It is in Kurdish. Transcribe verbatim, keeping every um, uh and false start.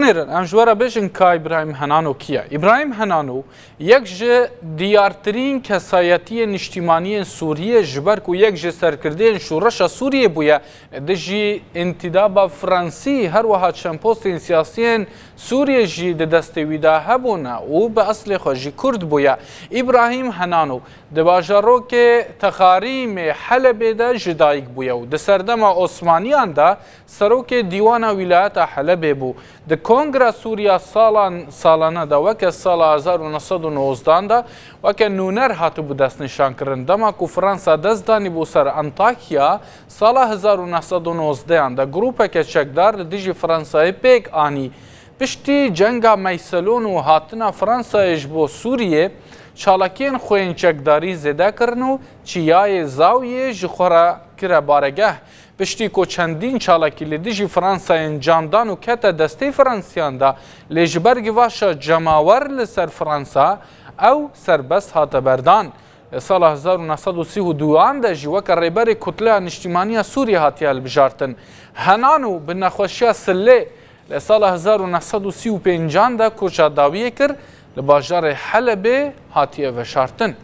Em ji we re bêjin ka Îbrahîm Henano kî ye? Îbrahîm Henano yek ji diyartirîn kesayetiyên niştîmaniyên Sûriyê, ji ber ku yek ji serkirdeyên şoreşa Sûriyê bûye dijî întîdaba Fransî, her wiha çend postên siyasiyên Sûriyê jî di destê wî de hebûne û bi eslê xwe jî Kurd bûye. Îbrahîm Henano di bajarokê Texarîmê Helebê de ji dayik bûye û di serdema Osmaniyan de serokê Dîwana Wîlayeta Helebê bû. Di Kongra Sûriya salan, salane de weke sala hezar û neh sed û nozdehan de weke nûner hatibû destnîşankirin. Dema ku Fransa dest danîbû ser Antakya, sala hezar û neh sed û nozdehan de grûpeke çekdar li dijî Fransayê pêk anî. Piştî cenga Meyselon û hatina Fransayê ji bo Sûriyê, çalakiyên xwe yên çekdarî zêde kirin û Çiyayê Zawiyê ji xwe re kire baregeh. Piştî ku çendîn çalakî li dijî Fransayê encam dan û kete destê Fransiyan de, lê ji ber givaşa cemawer li ser Fransa ew serbest hate berdan. Li sala hezar û neh sed û sî û duan de jî weke rêberê Kutleya Niştîmaniya Sûriyê hatiye hilbijartin. Henano bi nexweşiya silê li sala hezar û neh sed û sî û pêncan de koça dawiyê kir, li bajarê Helebê hatiye veşartin.